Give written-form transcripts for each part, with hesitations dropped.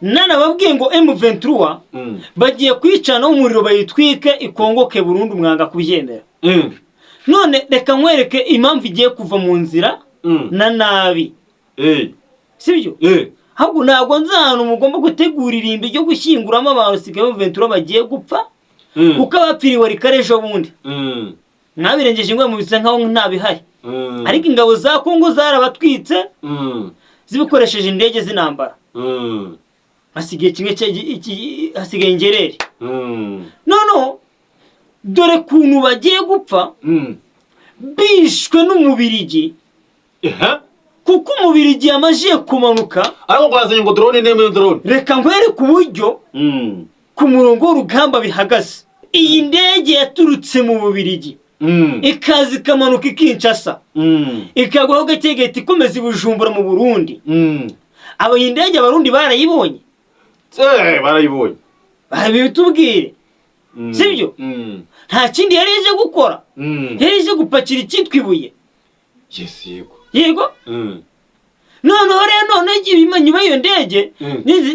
Nanababwiye ngo M23 bagiye kwicana umuriro, bayitwike ikongoke burundu, mwanga kubyemera. None reka nkwereke impamvu igiye kuva mu nzira na nabi, sibyo? Ahubwo ntabwo nzi ahantu mugomba gutegura irimbi ryo gushyinguramo abantu sigaye M23 bagiye gupfa, kuko abapfiriwe rikare ejo bundi mwabirengeje ngo mubisa nkaho ntabihari, ariko ingabo za Kongo zarabatwitse zibikoresheje indege z'intambara. Hasigaye kimwe, hasigaye ingerere. Noneho dore kuntu bagiye gupfa bishwe n'Umubirigi, kuko Umubirigi yamajije kumanuka. Ariko ngo bazanye ngo drone n'imwe drone. Reka nkwereke uburyo ku murongo w'urugamba bihagaze. Iyi ndege yaturutse mu Bubirigi, ikaza ikamanuka i Kinshasa, ikagwaho gake igahita ikomeza i Bujumbura mu Burundi. Aba iyi ndege Abarundi barayibonye? Barayibonye. Barabitubwire, sibyo? Nta kindi yari ije gukora, yari ije gupakira icyitwa ibuye. Yes, yego. Yego. Noneho rero, none nyuma y'iyo ndege,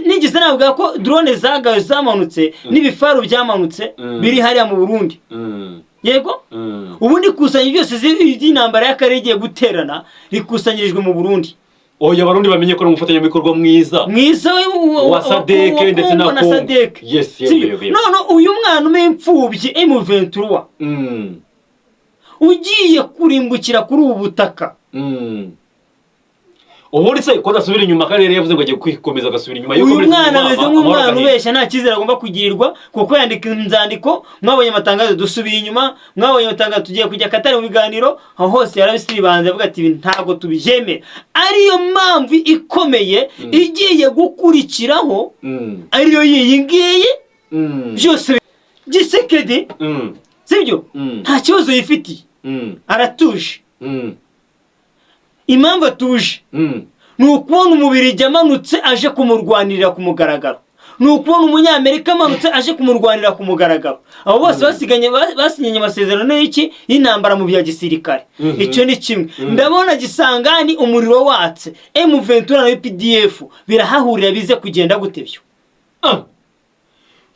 nigeze navuga ko drone zagawe zamanutse n'ibifaru byamanutse biri hariya mu Burundi. Yego. Ubundi ikusanya byose ry'intambara y'akarere igiye guterana rikusanyirijwe mu Burundi. Oya, Abarundi bamenye ko ari umufatanyabikorwa mwiza mwiza wa SADC ndetse na na Congo. SADC. Yes, yego, Sibyo? yego, yego. None uyu mwana umwe imfubyi M23 ugiye kurimbukira kuri ubu butaka. Ubundi se ko adasubira inyuma, kandi yari yavuze ngo agiye kwikomeza agasubira inyuma? Uyu mwana ameze nk'umwana ubeshya, nta cyizere agomba kugirirwa, kuko yandika inzandiko. Mwabonye amatangazo dusubiye inyuma, mwabonye amatangazo tugiye kujya Katari mu biganiro, aho hose yarabisibanze avuga ati ibi ntabwo tubyemera. Ariyo mpamvu ikomeye igiye gukurikiraho, ariyo yiyi ngiyi byose Gisekedi, sibyo? Nta kibazo yifitiye, aratuje. Impamvu atuje ni ukubona Umubirigi amanutse aje kumurwanirira ku mugaragaro, ni ukubona Umunyamerika amanutse aje kumurwanira ku mugaragaro. Abo bose basiganye basinyanye amasezerano y'iki? Y'intambara mu bya gisirikare. Icyo ni kimwe. Ndabona Gisangani umuriro watse, M23 na UPDF birahahurira, bize kugenda gute byo?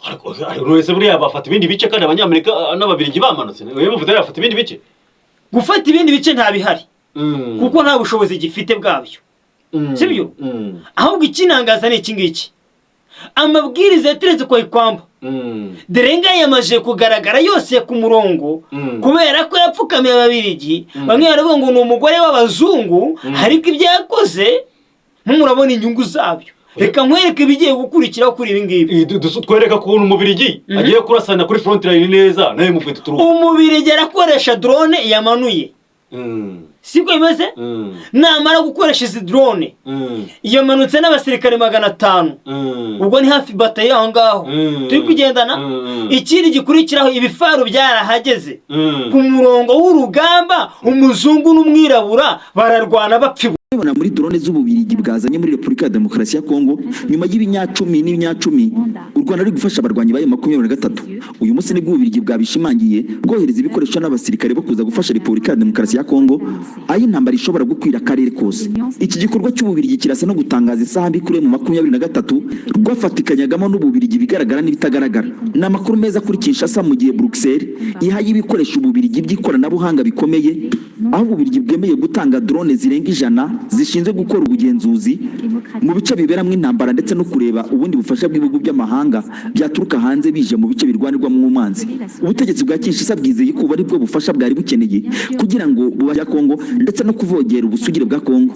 Ariko wese buriya bafata ibindi bice, kandi Abanyamerika n'Ababirigi bamanutse, niyo mpamvu bafata ibindi bice. Gufata ibindi bice nta bihari, kuko nta bushobozi gifite bwabyo, sibyo? Ahubwo ikinangaza ni iki ngiki: amabwiriza yateretse kwa Ikwamba, dore ngaya yamaze kugaragara yose ku murongo, kubera ko yapfukamiye Ababirigi. Bamwe baravuga ngo ni umugore w'abazungu, ariko ibyo yakoze murabona inyungu zabyo. Reka nkwereke ibigiye gukurikiraho kuri ibi ngibi. Twereka ukuntu Umubirigi agiye kurasana kuri front line neza nawe mufite turufu. Umubirigi arakoresha drone yamanuye, siko bimeze? Namara gukoresha izi drone yamanutse n'abasirikare 500, ubwo ni hafi batayo aho ngaho. Turi kugendana. Ikindi gikurikiraho, ibifaru byarahageze ku murongo w'urugamba, umuzungu n'umwirabura bararwana bapfa. Kubibona muri drone z'Ububirigi bwazanye muri Repubulika ya Demokarasi ya Kongo nyuma y'ibinyacumi n'ibinyacumi u Rwanda ruri gufasha abarwanyi ba M23. Uyu munsi nibwo Ububirigi bwabishimangiye, bwohereza ibikoresho n'abasirikare bo kuza gufasha Repubulika ya Demokarasi ya Kongo, aho intambara ishobora gukwira akarere kose. Iki gikorwa cy'Ububirigi kirasa no gutangaza isaha mbi kuri M23 rwafatikanyagamo n'Ububirigi, bigaragara n'ibitagaragara. Ni amakuru meza kuri Kinshasa, mu gihe Bruxelles ihaye ibikoresho Ububirigi by'ikoranabuhanga bikomeye, aho Ububirigi bwemeye gutanga drone zirenga 100 zishinzwe gukora ubugenzuzi mu bice biberamo intambara, ndetse no kureba ubundi bufasha bw'ibihugu by'amahanga byaturuka hanze bije mu bice birwanirwamo umwanzi. Ubutegetsi bwa Kinshasa bwizeye ko ubu ari bwo bufasha bwari bukeneye kugira ngo bubashe Kongo ndetse no kuvogera ubusugire bwa Kongo.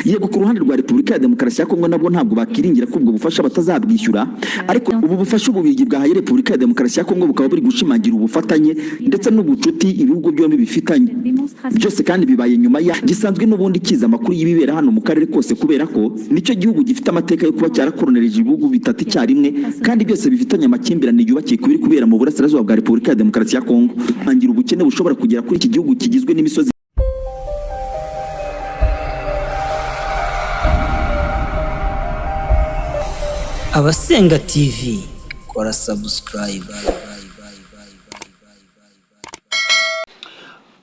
Yego, ku ruhande rwa Repubulika ya Demokarasi ya Kongo nabwo ntabwo bakiringira ko ubwo bufasha batazabwishyura, ariko ubu bufasha Ububirigi bwahaye Repubulika ya Demokarasi ya Kongo bukaba buri gushimangira ubufatanye ndetse n'ubucuti ibihugu byombi bifitanye. Byose kandi bibaye nyuma ya gisanzwe n'ubundi kiza amakuru y'ibibera hano mu karere kose, kubera ko nicyo gihugu gifite amateka yo kuba cyarakoronirije ibihugu bitatu icyarimwe, kandi byose bifitanye amakimbirane yubakiye ku biri kubera mu burasirazuba bwa Repubulika ya Demokarasi ya Kongo, angira ubukene bushobora kugera kuri iki gihugu kigizwe n'imisozi. Abasenga TV, kora subscribe.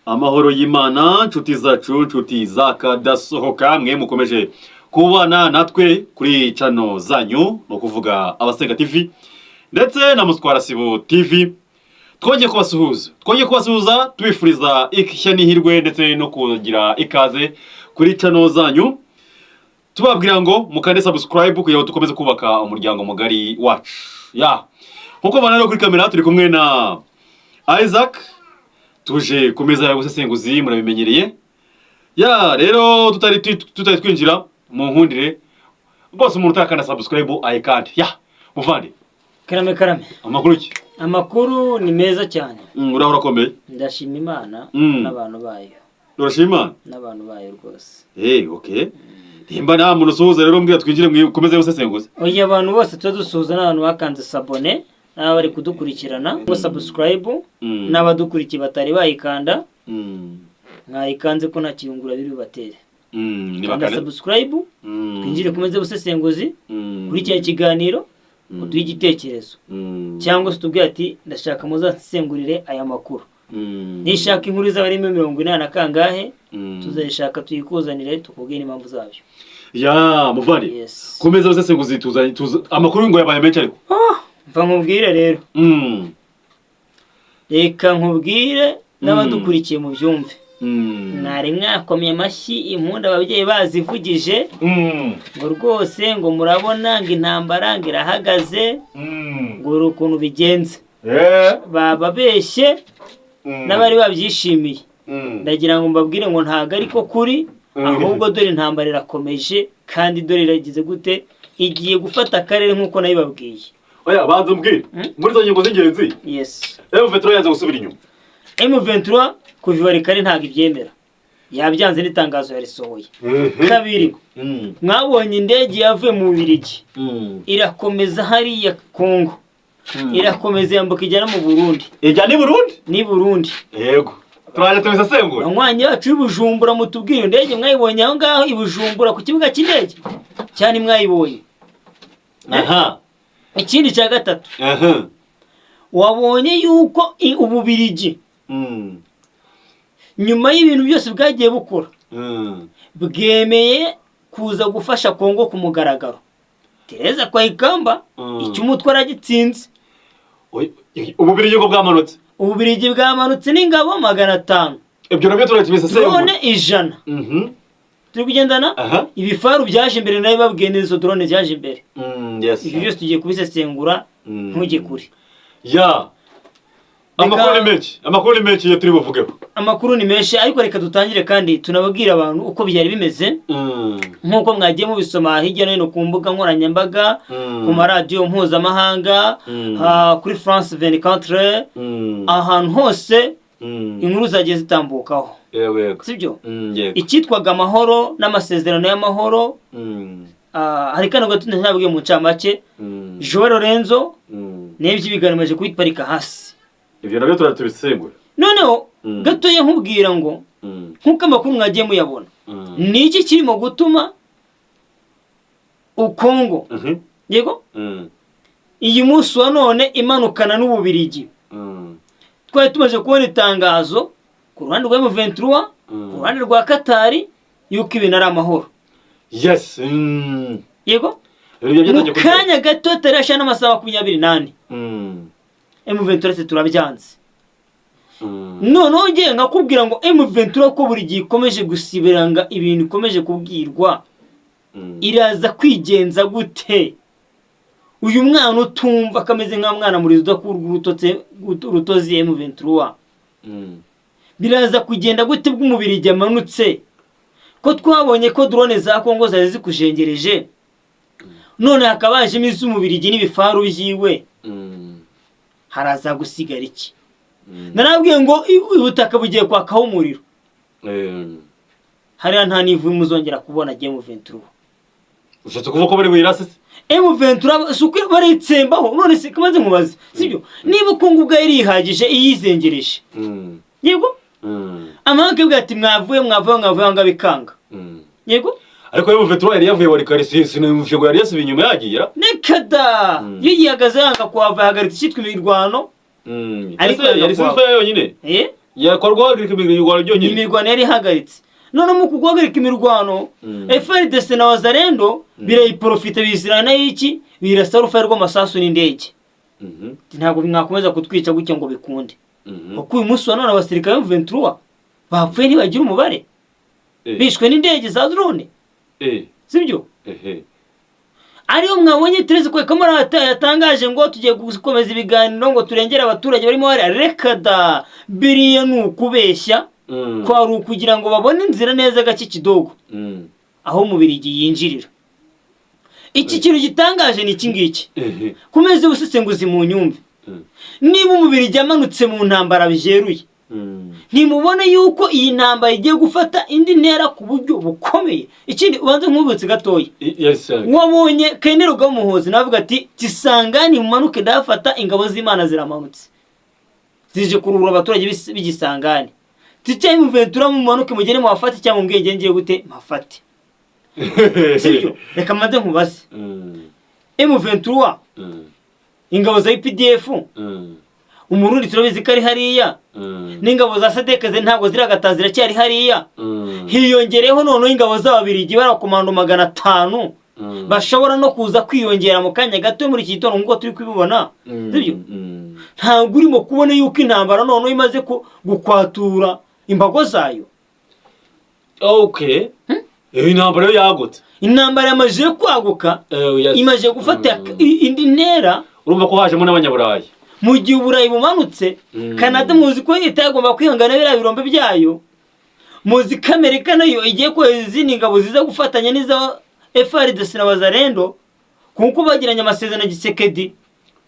Amahoro y'Imana, nshuti zacu, nshuti zakadasohoka, mwe mukomeje Kubana natwe kuri channel zanyu, ni ukuvuga Abasenga TV ndetse na Mutwara Sibo TV. Twongeye kubasuhuza tubifuriza ishya n'ihirwe ndetse no kugira ikaze kuri channel zanyu, tubabwira ngo mukande subscribe kugira ngo dukomeze kubaka umuryango mugari wacu. Ya, nkuko mubona rero kuri kamera turi kumwe na Isaac, tuje ku meza ya busesenguzi, murabimenyereye. Ya, rero tutari twinjira mu nkundire rwose, umuntu utarakanda subscribe ayikande. Ya, muvandi. Karame, karame. Amakuru ki? Amakuru ni meza cyane. Uraho urakomeye? Ndashima Imana n'abantu bayo. Urashima Imana? N'abantu bayo rwose. Okay, nimba nta muntu usuhuza rero mbwira twinjire mu ku meza y'ubusesenguzi. Oya, abantu bose tuba dusuhuza n'abantu bakanze s'abonner n'aba bari kudukurikirana ngo subscribe, n'abadukurikiye batari bayikanda, mwayikanze ko nta kiyungura biri bubatere. Ni Kanda bakane. subscribe, twinjire ku meza y'ubusesenguzi. Kuri kino kiganiro uduhe igitekerezo cyangwa se utubwire ati: "Ndashaka muzasesengurire aya makuru." Nishaka inkuru izaba arimo 80 na kangahe, tuzayishaka tuyikuzanire, tukubwire impamvu zabyo. Ya, muvandi. Yes. Ku meza y'ubusesenguzi tuzanye amakuru ngo yabaye menshi ariko. Mva nkubwire rero, reka nkubwire n'abadukurikiye mu byumve. Mwari mwakomye amashyi, impundu ababyeyi bazivugije, ngo rwose ngo murabona ngo intambara ngo irahagaze, ngo uri ukuntu bigenze. Bababeshye n'abari babyishimiye. Ndagira ngo mbabwire ngo ntabwo ariko kuri, ahubwo dore intambara irakomeje, kandi dore iragize gute, igiye gufata akarere nk'uko nabibabwiye. Oya, banza umbwire muri izo ngingo z'ingenzi. Yes. M23 yanze gusubira inyuma. M23 kuva ibarikare ntabwo ibyemera, yabyanze n'itangazo yarisohoye. Kabiri, mwabonye indege yavuye mu Bubiligi, irakomeza hariya Kongo, irakomeza yambuka ijya no mu Burundi. Ijya ni Burundi? Ni Burundi. Yego, turaje tubisesengura. Abanywanyi bacu b'i Bujumbura, mutubwire, iyo ndege mwayibonye aho ngaho i Bujumbura ku kibuga cy'indege cyane? Mwayibonye? Aha. Ikindi cya gatatu, wabonye yuko Ububirigi nyuma y'ibintu byose bwagiye bukora, bwemeye kuza gufasha Kongo ku mugaragaro. Tereza Kwayikamba, icyo umutwe aragitsinze. Ububirigi bwo bwamanutse. Ububirigi bwamanutse n'ingabo 500. Ibyo nabyo turaje tubisesengura. Drone 100. Turi kugendana. Ibifaru byaje imbere, nawe babwiye n'izo drone byaje imbere. Ibyo byose tugiye kubisesengura, ntujye kure. Ya, amakuru ni menshi, amakuru ni menshi iyo turi buvugeho. Amakuru ni menshi, ariko reka dutangire kandi tunababwire abantu uko byari bimeze, nk'uko mwagiye mubisoma hirya no hino ku mbuga nkoranyambaga, ku maradiyo mpuzamahanga, kuri France 24, ahantu hose inkuru zagiye zitambukaho. Yego yego. Sibyo? Yego. Icyitwaga amahoro n'amasezerano y'amahoro, hari kano gato ntabwiye mu ncamake. Joel Lorenzo n'ibyo ibiganiro bimaze kubiparika hasi. Ibyo nabyo turaje tubisesengura. Noneho gatoya nkubwira ngo nk'uko amakuru mwagiye muyabona, ni iki kirimo gutuma Ukongo, yego, iyi munsi wa none imanukana n'Ububirigi? Twari tumaze kubona itangazo ku ruhande rwa M23, ku ruhande rwa Katari, yuko ibintu ari amahoro. Yego. Ibyo Mu byatangiye kuryoha. kanya gato tarasha n'amasaha 24, M23 ati turabyanze. Noneho ngiye nkakubwira ngo M23 ko buri gihe ikomeje gusibiranga ibintu ikomeje kubwirwa, iraza kwigenza gute? Uyu mwana utumva akameze nka mwana murizi udakurwa urutozi, M23, biraza kugenda gute bw'umubiri amanutse, ko twabonye ko drone za Kongo zari zikujengereje, none hakaba hajemo iz'umubirigi n'ibifaru byiwe? Haraza gusigara iki? Narabwiye ngo ubutaka bugiye kwakaho umuriro. Hariya nta n'ivu muzongera kubona M23. Ushatse kuvuga ko bari buyirase se? M23 si uko baritsembaho. None se kamaze nkubaze, sibyo? Niba Kongo ubwayo irihagije, iyizengereje, yego, amahanga akavuga ati mwavuye, mwavuye, mwavuye aho ngaho, bikanga. Yego. Ariko M23 yari yavuye Walikale, sinumvise ngo yari yasubiye inyuma yagiye ra? Reka da! Iyo yihagaze yanga kuhava, yahagaritse icyitwa imirwano. Ariko Ese yari yanga kuhava. Ceasefire yonyine? Eh? Yakorwa hagarika imirwano byonyine? Imirwano yari ihagaritse. None mu guhagarika imirwano, FARDC na Wazalendo birayiprofita, bizirana y'iki, birasa urufaya rw'amasasu n'indege. Ntabwo mwakomeza kutwica gutya ngo bikunde, kuko uyu munsi wa none abasirikare ba M23 bapfuye ntibagira umubare, bishwe n'indege za drone, sibyo? Ehe. Ariyo mwabonye Therese Kamara yatangaje ngo tugiye gukomeza ibiganiro ngo turengere abaturage barimo hariya. Reka da, biriya ni ukubeshya, kwari ukugira ngo babone inzira neza gake kidogo aho Umubirigi yinjirira. Iki kintu gitangaje ni iki ngiki: ku meza y'ubusesenguzi mu nyumve, niba Umubirigi amanutse mu ntambara byeruye, ntimubone yuko iyi ntambara igiye gufata indi ntera ku buryo bukomeye? Ikindi, ubanze nk'ubutse gatoya. Yes sir. Wabonye Kainerugaba Muhoozi navuga ati: "Kisangani mumanuke ndahafata." Ingabo z'Imana ziramanutse, zije kuruhura abaturage b'igisangani. Ticyayi muventura, mumanuke mugere muhafate, cyangwa mubwenge ngiye gute mpafate, sibyo? Reka maze nkubaze: M23, ingabo za UPDF, Umurundi turabizi ko ari hariya, n'ingabo za SADC ze ntabwo ziragataha, ziracyari hariya. Hiyongereyeho noneho ingabo z'Ababirigi barakomando 500 bashobora no kuza kwiyongera mu kanya gato muri iki gitondo nk'uko turi kubibona, sibyo? Ntabwo urimo kubona yuko intambara noneho imaze gukwatura imbago zayo? Okay, iyo intambara yo yagutse. Intambara yamaze kwaguka, Yes. imaze gufata indi ntera. Urumva ko hajemo n'Abanyaburayi. Mu gihe Uburayi bumanutse, Canada muzi ko itagomba kwihangana biriya birombe byayo, muzi ko Amerika nayo igiye kohereza izindi ngabo ziza gufatanya n'iza FARDC na Wazalendo, kuko bagiranye amasezerano Tshisekedi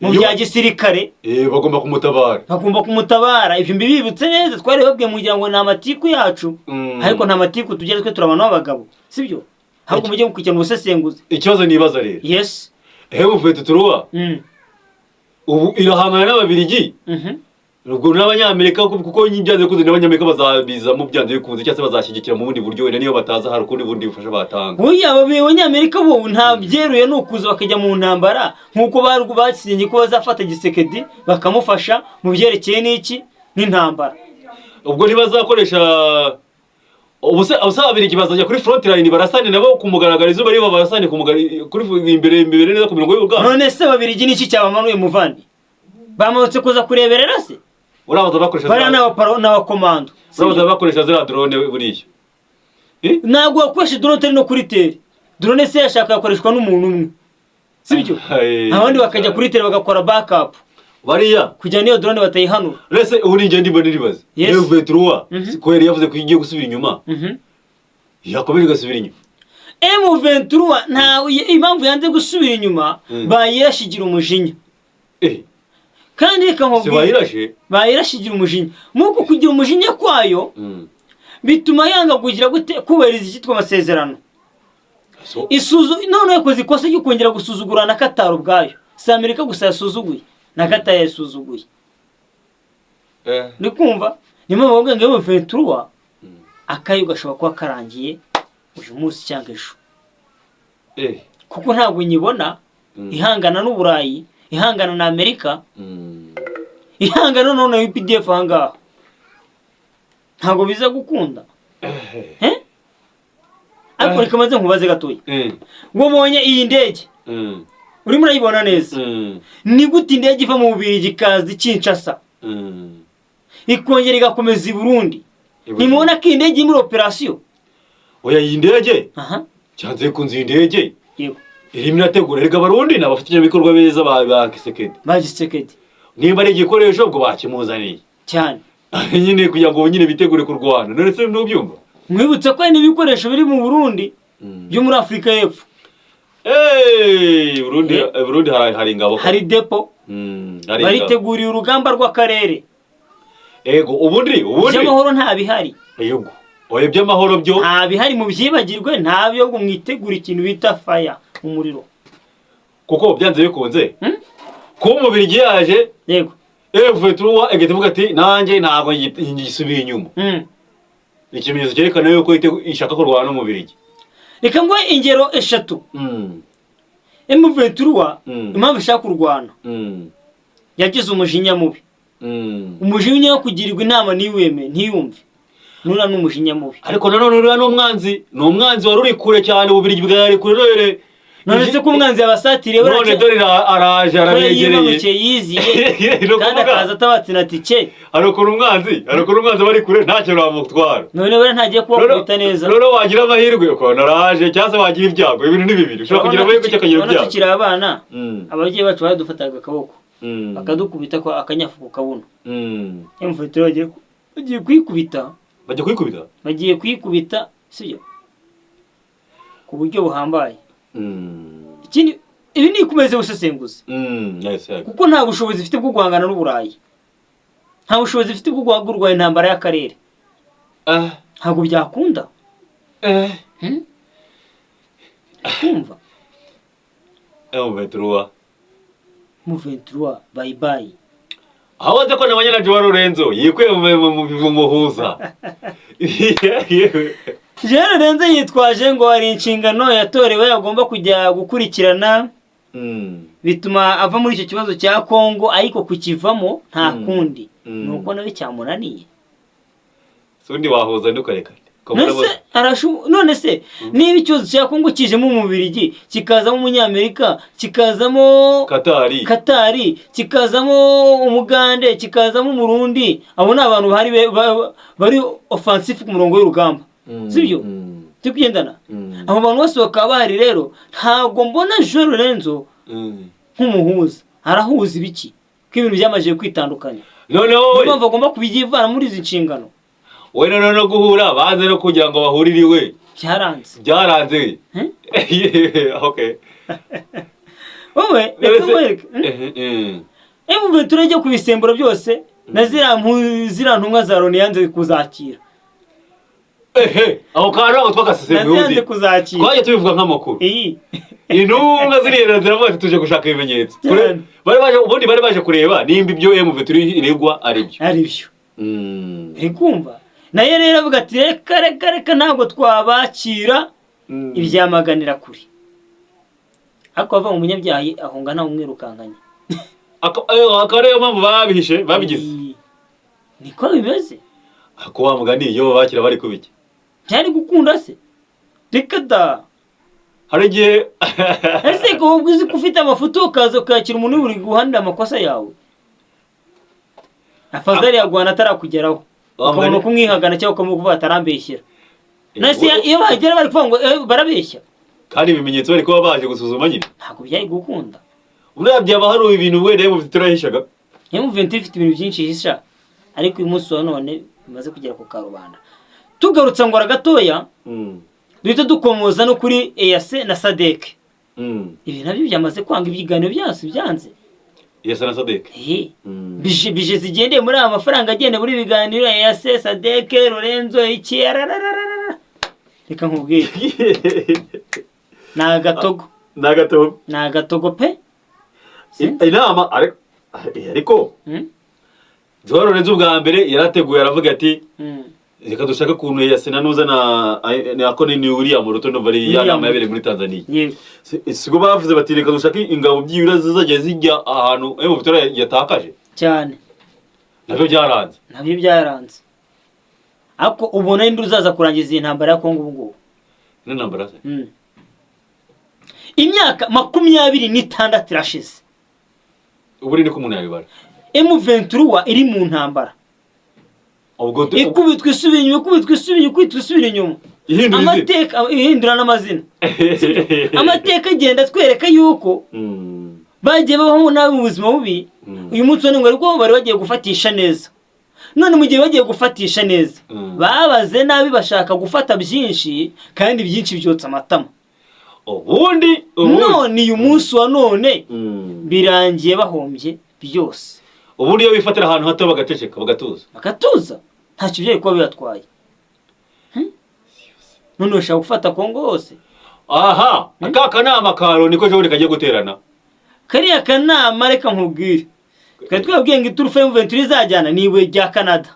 mu bya gisirikare. Bagomba kumutabara. Bagomba kumutabara. Ibyo mbibibutse neza, twari babwiye mugira ngo ni amatiku yacu, ariko nta matiku tugira, twe turi abantu b'abagabo, sibyo? Ahubwo mujye mukurikirana ubusesenguzi. Ikibazo nibaza rero, M23 ubu irahangana n'Ababirigi, ubwo n'Abanyamerika, kuko byanze bikunze n'Abanyamerika bazabizamo byanze bikunze, cyangwa se bazashyigikira mu bundi buryo. Wenda niyo bataza, hari ukundi bundi bufasha batanga. Burya abo Abanyamerika bo nta byeruye, ni ukuza bakajya mu ntambara nk'uko bari batsinze ko bazafata Tshisekedi bakamufasha mu byerekeye n'iki, n'intambara. Ubwo ntibazakoresha ubuse Ababirigi bazajya kuri front line barasane nabo ku mugaragaro, izuba riba, barasane ku mugaragaro kuri imbere imbere neza ku mirongo y'urugamba? None se Ababirigi n'iki cyabamanuye, muvandi? Bamanutse kuza kureberera se? Urabaza bakoresha Bariya ni abakomando. Urabaza bakoresha ziriya drone buriya. Ntabwo wakoresha drone utari no kuri terrain. Drone se yashaka yakoreshwa n'umuntu umwe, sibyo? Abandi bakajya kuri terrain bagakora backup Bariya kugira niyo drone batayihanura. Rese ubu ni ngende mbona nibaza. M23 ko yari yavuze ko igiye gusubira inyuma, yakomeje igasubira inyuma. M23 nta impamvu yanze gusubira inyuma, bayirashigira umujinya. Kandi reka Si nkubwire, bayirashe? Bayirashigira umujinya. Nk'uko kugira umujinya kwayo bituma yanga kugira gute, kubahiriza icyitwa amasezerano. Isuzu noneho yakoze ikosa ryo kongera gusuzugura na Qatar ubwayo. Si Amerika gusa yasuzuguye, na Qatar yasuzuguye. Uri kumva, niyo mpamvu bavuga ngo M23 akayo gashobora kuba karangiye uyu munsi cyangwa ejo, kuko ntabwo nyibona ihangana n'Uburayi, ihangana na Amerika, ihangana none na UPDF ahangaha. Ntabwo biza gukunda. Eh? Ariko reka maze nkubaze gatoya: wabonye iyi ndege? Urimo urayibona neza? Ni gute indege iva mu Bubiligi ikaza i Kinshasa, ikongera igakomeza i Burundi? Ntimubona ko iyi ndege iri muri operasiyo? Oya, iyi ndege, cyanze kunze iyi ndege irimo irategura. Erega Abarundi ni abafatanyabikorwa beza ba Tshisekedi. Ba Tshisekedi. Nimba ari igikoresho, ubwo bakimuzaniye nyine kugira ngo nyine bitegure kurwana. None se ntubyumva? Mwibutse ko hari n'ibikoresho biri mu Burundi byo muri Afurika y'Epfo. Hey, Burundi, Burundi hari ingabo. Hari depo. Hari ingabo. Bariteguriye urugamba rw'akarere. Ego, ubundi Iby'amahoro nta bihari. Yego. Oya, iby'amahoro byo Nta bihari, mu byibagirwe, ntabyo, ngo mwitegure ikintu bita faya, umuriro. Kuko byanze bikunze kuba Umubirigi yaje, M23 igahita ivuga ati: "Nanjye ntabwo ngisubiye inyuma." Ikimenyetso cyerekana yuko ishaka kurwana n'Umubirigi. Reka nguhe ingero eshatu. M23, impamvu ishaka kurwana, yagize umujinya mubi, umujinya wo kugirirwa inama ntiweme, ntiyumve. Nura ni umujinya mubi. Ariko nanone uriya ni umwanzi, ni umwanzi wari uri kure cyane. Ububirigi bwari kure, none None se ko umwanzi yabasatiriye, none dore araje, arabegereye. Yimanukiye, yiziye, Ni kandi ukuvuga, akaza atabatsina tike. Hari ukuntu umwanzi aba ari kure, ntacyo bamutwara. None buriya ntagiye kubakubita neza. Noneho wagira amahirwe ukabona araje, cyangwa se wagira ibyago. Ibintu ni bibiri: ushobora kugira amahirwe cyangwa ukagira Urabona ibyago. tukiri abana, ababyeyi bacu baradufataga akaboko, bakadukubita ko akanyafu ku kabuno. M23 bagiye kuyikubita. Bajya kuyikubita. Bagiye kuyikubita, sibyo, ku buryo buhambaye. Ikindi, ibi ni ikomeze busesenguzi, Yes. kuko nta bushobozi ifite bwo guhangana n'Uburayi, nta bushobozi ifite bwo kurwanya intambara y'akarere. Ntabwo byakunda. Kumva. M23. M23, bye bye. Aho waze ko nabanye na Joao Lorenzo yikuye mu muhuza. Jean Lorenzo yitwaje ngo hari inshingano yatorewe agomba kujya gukurikirana, bituma ava muri icyo kibazo cya Kongo, ariko kukivamo nta kundi, ni uko nawe cyamunaniye. Sundi wahuza ndukareka. None se niba ikibazo cya Kongo kijemo Umubirigi, kikazamo Umunyamerika, kikazamo Katari. Katari, kikazamo Umugande, kikazamo Umurundi, abo ni abantu bahari bari offensive ku murongo w'urugamba, sibyo? Turi kugendana? Abo bantu bose bakaba bahari rero, ntabwo mbona Jean Lorenzo nk'umuhuza. Arahuza ibiki ko ibintu byamaze kwitandukanya? Noneho Niyo we mpamvu agomba kubyivana muri izi nshingano. We noneho no guhura banze no kugira ngo bahurire iwe. Byaranze. Byaranze. Hmm? Okay. Wowe reka nkwereke. M23 ijya kubisembura byose na ziriya ntumwa za Loni yanze kuzakira. Ehe, aho kantu ntabwo twagasesenguye. Nazo yanze Undi kuzakira. Twajya tubivuga nk'amakuru. Iyi. Intumwa ziriya ziravuga ati: "Tuje gushaka ibimenyetso." Cyane. Bari baje, ubundi bari baje kureba nimba ibyo M23 iregwa ari byo. Ari byo. Uri kumva, nayo rero avuga ati: "Reka, reka, reka, ntabwo twabakira." Ibyamaganira kure, ariko bava mu munyabyaha ahunga ntawe umwirukankanye. Akaba ariyo mpamvu babihishe babigize. Iyi. Niko bimeze. Ako wa mugani, iyo bakira bari kubiki? Byari gukunda se? Reka da. Hari igihe. Ese ko ubwo uzi ko ufite amafoto, ukaza ukakira umuntu uri guhanira amakosa yawe, afazari yaguhana atarakugeraho, Wa ukabona kumwihagana cyangwa ukamuvuga atarambeshyera? Nase iyo bahagera bari kuvuga ngo barabeshya. Kandi ibimenyetso bari kuba baje gusuzuma nyine. Ntabwo byari gukunda. Buriya byaba hari ibintu wenda M23 yahishaga. M23 ifite ibintu byinshi ihisha, ariko uyu munsi wa none bimaze kugera ku karubanda. Tugarutse ngo gatoya, duhita dukomoza no kuri EAC na SADC. Ibi nabyo byamaze kwanga, ibiganiro byose byanze. EAC na SADC. Bije zigendeye muri aya mafaranga agenda muri ibiganiro EAC, SADC, Lorenzo, iki, ararararara. Reka nkubwire, ni agatogo. Ni agatogo. Ni agatogo pe. Inama ariko Joao Lorenzo ubwa mbere yarateguye, aravuga ati: "Reka dushake ukuntu EAC na nuza na ako ni William Ruto, ndumva ari ya William nama yabereye muri Tanzania." Siko bavuze bati: "Reka dushake ingabo byibura zizajya zijya ahantu M23 yatakaje." Cyane. Nabyo byaranze. Nabyo byaranze, ariko ubona ninde uzaza kurangiza iyi ntambara ya Kongo ubu ngubu? Ino ntambara se? Imyaka 26 irashize. Ubu ni ko umuntu yabibara. M23 iri mu ntambara, Ubwo ikubitwa isubira inyuma, ikubitwa isubira inyuma, ikubitwa isubira inyuma. Ihindura izina. Amateka ihindura n'amazina. Amateka agenda atwereka yuko bagiye babaho nabi mu buzima bubi. Uyu munsi wa none ariko bari bagiye gufatisha neza. None mu gihe bagiye gufatisha neza, babaze nabi, bashaka gufata byinshi, kandi byinshi byotsa amatama. Ubundi None uyu munsi wa none birangiye bahombye byose. Ubundi iyo bifatira ahantu hato bagaceceka, bagatuza. Bagatuza, ntacyo byari kuba bibatwaye. None bashaka gufata Kongo hose. Aha aka kanama ka Loni ko ejobundi kagiye guterana. Kariya kanama, reka nkubwire, twari twabwiye ngo iturufu ya M23 izajyana ni ibuye rya Canada.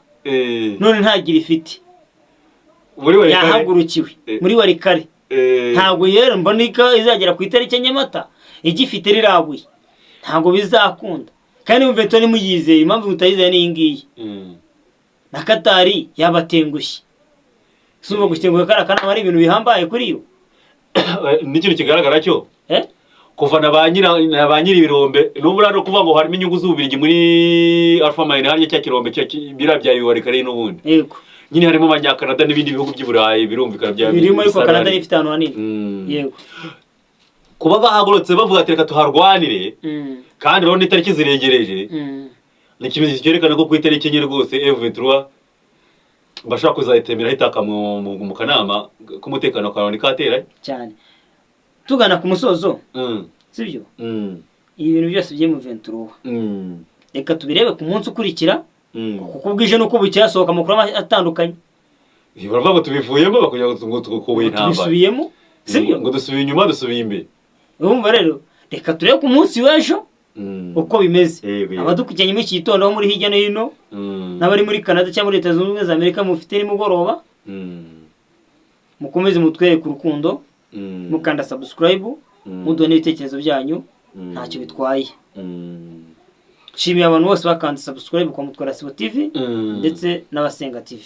None ntagira ifite. Muri Walikale. Yahagurukiwe muri Walikale. Ntabwo rero mbona ko izagera ku itariki enye Mata igifite rirabuye, ntabwo bizakunda. Kandi M23 nimuyizeye, impamvu mutayizeye ni iyi ngiyi: na Katari yabatengushye. Si umva gukinguka kariya kanama ari ibintu bihambaye kuri yo. N'ikintu kigaragara cyo, Eh? kuva na ba nyiri ibirombe n'ubu no kuvuga ngo harimo inyungu z'Ububirigi muri Alpha Mine, hariya cya kirombe biriya bya Warikare n'ubundi nyine harimo Abanyakanada n'ibindi bihugu by'i Burayi, birumvikana bya Birimo, ariko bisa Kanada n'ahari. ifite ahantu hanini. Kuba bahagurutse bavuga ati: "Reka tuharwanire," kandi urabona itariki ziregereje, ni ikimenyetso cyerekana ko ku itariki 4 rwose M23 bashobora kuzayitemera itaka mu kanama k'umutekano ka Loni katera. Cyane. Tugana ku musozo, sibyo? Ibi bintu byose bya M23, reka tubirebe ku munsi ukurikira, kuko bwije nuko bukeye hasohoka amakuru atandukanye. Baravuga ngo tubivuyemo, bakugira ngo tukubuye intambara. Tubisubiyemo, sibyo? Ngo dusubiye inyuma, dusubiye imbere. Urumva rero, reka turebe ku munsi w'ejo uko bimeze. Yego. Abadukurikiranye muri iki gitondo, aho muri hirya no hino, n'abari muri Canada cyangwa muri Leta Zunze Ubumwe za Amerika mufite nimugoroba, mukomeze mutwereke urukundo, mukanda subscribe, muduha n'ibitekerezo byanyu, ntacyo bitwaye. Nshimiye abantu bose bakanze subscribe kwa Mutwara Sibo TV ndetse n'Abasenga TV.